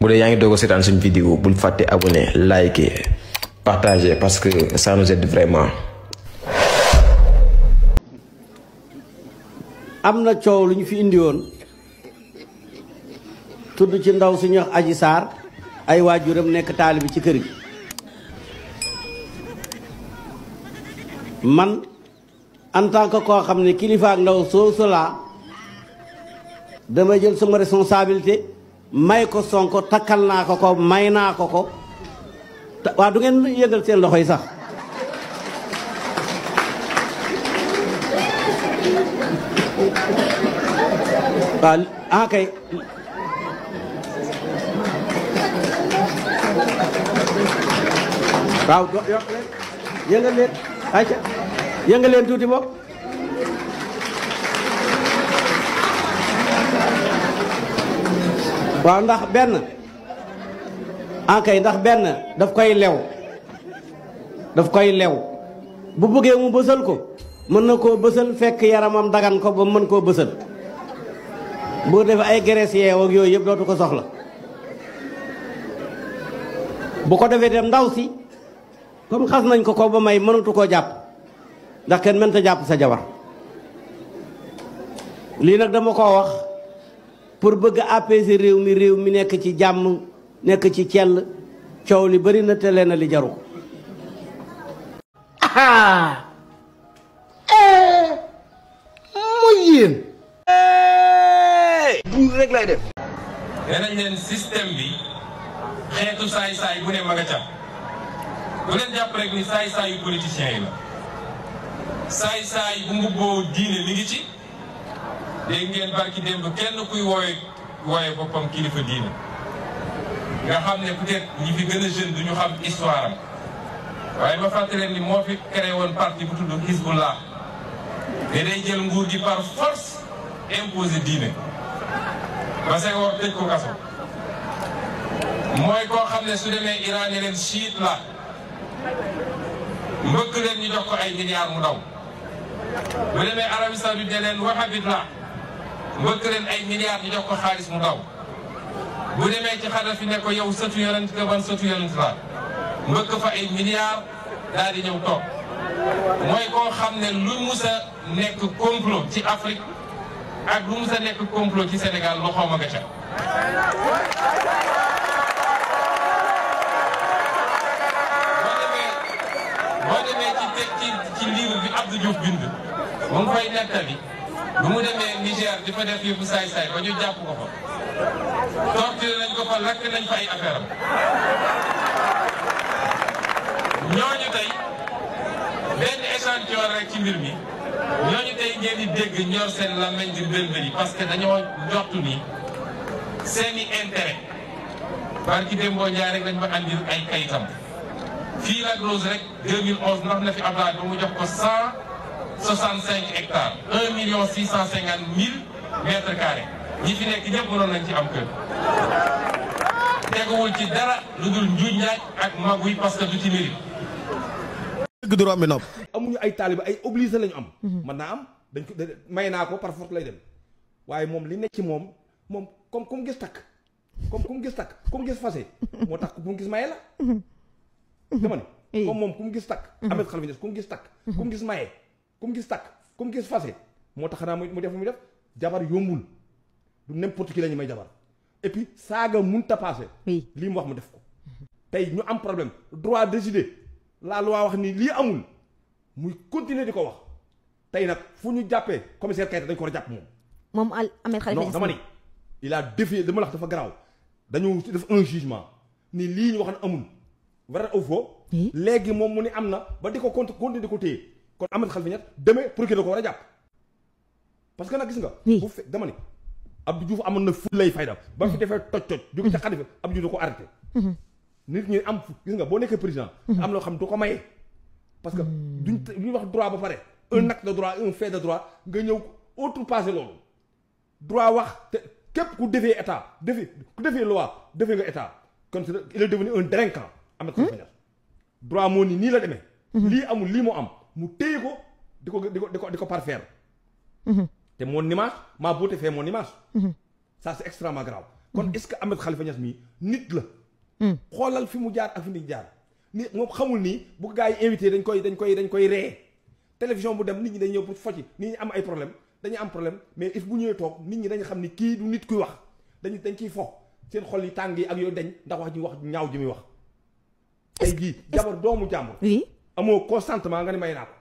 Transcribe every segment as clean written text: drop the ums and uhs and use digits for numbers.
bu dee yaa ngi doog a seetaan suñu vidéo bul fàtte abonné liker partager parce que ça nous aide vraiment. am na coow lu ñu fi indi woon tudd ci ndaw suñu wax Adji Sarr ay waajuram nekk taalibi ci kër gi man en tant que koo xam ne kilifa ak ndaw soosu laa dama jël sama responsabilité may ko Sonko takkal naa ko ko may naa ko ko waa du ngeen yëgal seen loxo yi sax waaw kay waaw yokk leen yëngal leen ayca yëngal leen tuuti bopp waaw ndax benn kay ndax benn daf koy lew bu bëggee mu bësal ko mën na koo bësal fekk yaramam dagan ko ba mën koo bësal bu defee ay graisse yeew ak yooyu yëpp dootu ko soxla bu ko defee dem ndaw si comme xas nañ ko ba may mënatu koo jàpp ndax kenn mënta jàpp sa jabar lii nag dama koo wax pour bëgg a apaiser réew mi nekk ci jàmm nekk ci cell coow li bari na te leen li jaru mooy yéen bu rek lay def nee nañ leen système bi xeetu saay-saay bu ne ma nga ca bu leen jàpp rek ni saay-saayu politiciens yi la saay-saay bu mbubboo diine mi ngi ci dégg ngeen barki démb kenn kuy wooye boppam kilifa diine nga xam ne peut-être ñi fi gën a jeune duñu xam histoire am waaye ma fàttali leen ni moo fi créé woon parti bu tudd Hizbullah te day jël nguur gi par force imposé diine ba Senghor tëj ko kaso mooy koo xam ne su demee Iran ne leen chiite la mbëkk leen ñu jox ko ay milliards mu daw bu demee Arabie Saoudite ne leen wahhabite la mbëkk leen ay milliards ñu jox ko xaalis mu daw bu demee ci Xadafi ne ko yow sëtu yonent ka ban sëtu yonent la mbëkk fa ay milliards daal di ñëw toog mooy koo xam ne lu mus a nekk complot ci Afrique ak lu mus a nekk complot ci Sénégal loxoom a nga ca boo demee ci livre bi Abdou Diouf bind mu ngi fay nettali bu mu demee Niger di fa def yëfu saay-saay ba ñu jàpp ko fa torturé nañ ko fa lakk nañ fa ay affaire am ñooñu tey benn échantillon rek ci mbir mi ñooñu tey ngeen di dégg ñor seen làmmiñ di bëlbëli parce que dañoo njortu ni seeni intérêt barki démboo Njaay rek lañ ma andil ay kayitam fii la Rose rek 2011 ndax na fi Abdoulaye ba mu jox ko 165 hectares 1,650,000 mètres carrés ñi fi nekk ñëpp mënoon nañ ci am kër teguwul ci dara lu dul njuuj njaaj ak maguy parce que du ci mérite. dëgg du rombi nopp amuñu ay taaliba ay obligé lañu am mën naa am dañ ko may naa ko par force lay dem waaye moom li nekk ci moom comme ku mu gis takk comme ku mu gis takk ku mu gis fase moo tax ku mu gis maye la dama ne comme moom ku mu gis takk Ahmed Khalifa Niass ku mu gis takk ku mu gis maye ku mu gis takk ku mu gis fase moo tax xanaa mu def mu def jabar yombul du n'importe qui la ñu may jabar et puis saaga mënut a passé lii mu wax mu def ko tey ñu am problème droit décider la loi wax ni lii amul muy continuer di ko wax tey nag fu ñu jàppee commissaire Keita dañ ko war a jàpp moom Ahmed Khalifa non dama ni il a défié dama la wax dafa garaaw dañu def un jugement ni lii ñu wax ne amul vrai ou faux léegi moom mu ni am na ba di ko continuer di ko téye kon Ahmed Khalifa Niass demee procureur ko war a jàpp parce que nag gis nga bu fe dama ni Abdou Diouf amoon na ful lay fayda ba fi defee toj jóge ca Khalifa Abdou Diouf da ko arrêté nit ñi am gis nga boo nekkee président am loo xam du ko maye parce que duñ wax droit ba pare un acte de droit un fait de droit nga ñëw outrepassé loolu droit wax te képp ku defee état ku defee loi defee nga état kon il est devenu un délinquant Ahmed Khalifa Niass droit moo ni nii la demee lii amul lii moo am mu téye ko di ko parfaire te mon image maa beauté fait mon image ça c'est extrêmement grave kon est-ce que Ahmed Khalifa Niass mii nit la. xoolal fi mu jaar ak fi mu jaar ni moom xamul nii bu gaa yi invité dañ koy ree télévision bu dem nit ñi dañ ñëw pour focci nit ñi am ay problème dañuy am problème mais if bu ñëwee toog nit ñi dañu xam ni kii du nit kuy wax dañ ciy fo seen xol yi tàng yi ak yooyu dañ ndax wax ñaaw ji muy wax. tey jii jabar doomu jàmbur. oui amoo consentement nga ni may naa ko.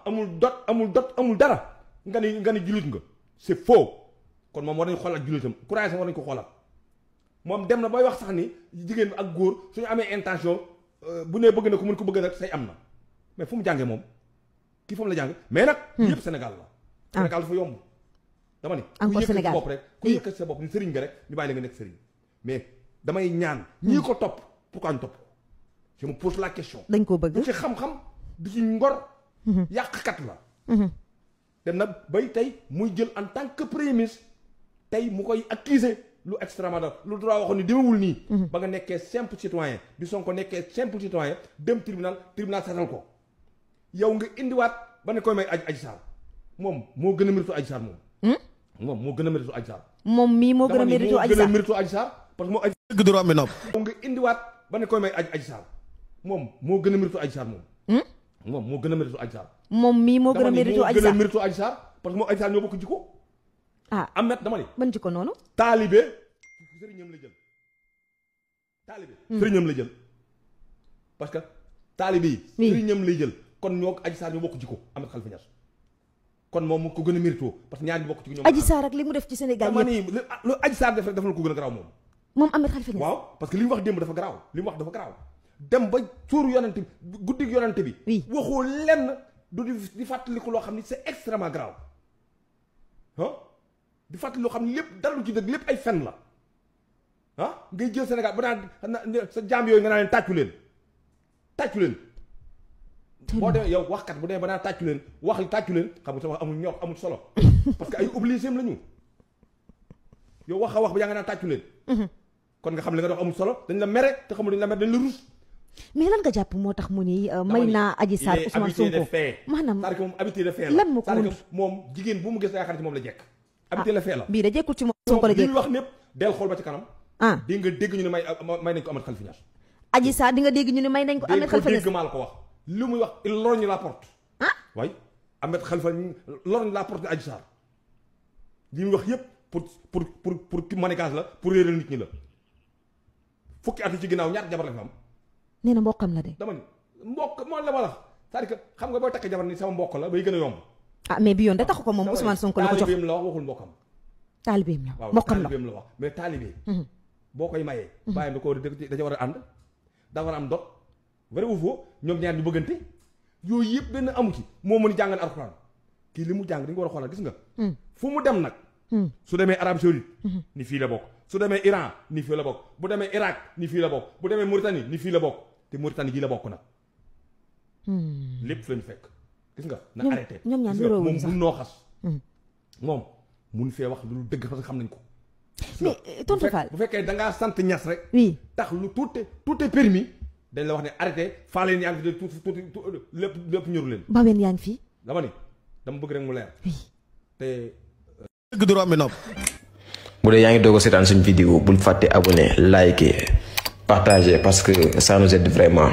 amul dot amul dara nga ni jullit nga c'est faux kon moom war nañu xoolal jullitam courage war nañu ko xoolal. moom dem na bay wax sax ni jigéen bi ak góor suñu amee intention bu nee bëgg na ko mën ko bëgg nag say am na mais fu mu jàngee moom kii fu mu la jàng mais nag yëpp Sénégal la Sénégal dafa yomb dama ni ku yëkkat sa bopp rek ku yëkkat sa bopp ni sëriñ nga rek ñu bàyyi la nga nekk sëriñ mais damay ñaan ñii ko topp pourquoi ñu topp je me pose la question dañ ko bëgg du ci xam-xam du ci ngor yàqkat la dem na bay tey muy jël en tant que premier ministre tey mu koy accuser lu extrêmement lu droit waxoon ni demewul nii. ba nga nekkee simple citoyen bi Sonko nekkee simple citoyen dem tribunal seetal ko yow nga indiwaat ba ne koy may Adji Sarr moom moo gën a mérito Adji Sarr moom. moom moo gën a mérito Adji Sarr. moom mii moo gën a mérito Adji Sarr moo gën a mérito Adji Sarr parce que moo Adji. dëgg droit mi nopp. nga indiwaat ba ne koy may Adji Sarr moom moo gën a mérito Adji Sarr moom. moom moo gën a mérito Adji Sarr. moom mii moo gën a mérito Adji Sarr moo gën a mérito Adji Sarr parce que moo Adji Sarr ñoo bokk jikko. Ahmed dama ni. ban jikko noonu. taalibe sëriñam la jël. taalibe sëriñam la jël parce que taalibe yi. sëriñam lay jël kon ñoo Adji Sarr ñoo bokk jikko Ahmed Khalifa Niass kon moom mu ko gën a mérito parce que ñaar ñu bokk ci ñoom. Adji Sarr ak li mu def ci Sénégal yëpp dama ni lu Adji Sarr def rek dafa la ko gën a garaaw moom. moom Ahmed Khalifa Niass waaw parce que li mu wax démb dafa garaaw li mu wax dafa garaaw dem ba suuru yonante bi guddig yonante bi. oui waxoo lenn du di fàttaliku loo xam ni c'est extrêmement grave di fàttali loo xam ne lépp dara lu ci dëgg lépp ay fen la ngay jël Sénégal ba naan sa jaam yooyu nga naan leen tàccu leen boo demee yow waxkat bu demee ba naan tàccu leen tàccu leen xam nga sa wax amul ñor amul solo parce que ay obligé la ñu yow wax ba yaa nga naan tàccu leen kon nga xam li nga dox amul solo dañ la mere te xamul dañ la mere dañ la rus mais lan nga jàpp moo tax mu ni may naa Adji Sarr Ousmane Sonko maanaam c'est-à-dire que moom habitude de fait la lan moo ko moom jigéen bu mu gis yaakaar ci moom la jekk habitude de fait la bii da jekkul ci moom Sonko la jekk li wax népp del xool ba ci kanam di nga dégg ñu ne may nañ ko Ahmed Khalifa Niass Adji Sarr di nga dégg ñu ne may nañ ko Ahmed Khalifa Niass dégg maa la ko wax li muy wax il lorgne la porte waay Ahmed Khalifa lorgne la porte Adji Sarr li muy wax yépp pour manigance la pour réeral nit ñi la fukki at ci ginnaaw ñaata jabar la fi am nee na mbokkam la de dama ni mbokk moo la ma la c'est-à-dire que xam nga booy takk jabar ni sama mbokk la bay gën a yomb mais bi yoon da taxu ko moom Ousmane Sonko la ko jox taalibeem la wax waxul mbokkam taalibeem la mbokkam la taalibeem la wax mais taalibe boo koy mayee bàyyam da ko dañu war a ànd daa war a am dot vrai ou faux ñoom ñaar ñu bëggante yooyu yëpp benn amu ci moo mën jàngal alxuraan kii li mu jàng dañu ko war a xoolal gis nga fu mu dem nag su demee Arabie Saoudite ni fii la bokk su demee Iran ni fii la bokk bu demee Irak ni fii la bokk bu demee Mauritanie ni fii la bokk te Mauritanie gii la bokk nag lépp fi lañu fekk gis nga na arrêté ñoom ñaar moom mun noo xas moom mun fee wax lu dëgg parce que xam nañ ko mais tonton Fall bu fekkee dangaa sant Niass rek oui tax lu tout est permis dañ la wax ne arrêté faa leen yaa ngi fi tuuti lépp ñëru leen baween yaa ngi fii dama ni dama bëgg rek mu leer te dëgg droit mi nopp bu dee yaa ngi doog a seetaan suñu vidéo bul fàtte abonné liker partager parce que ça nous aide vraiment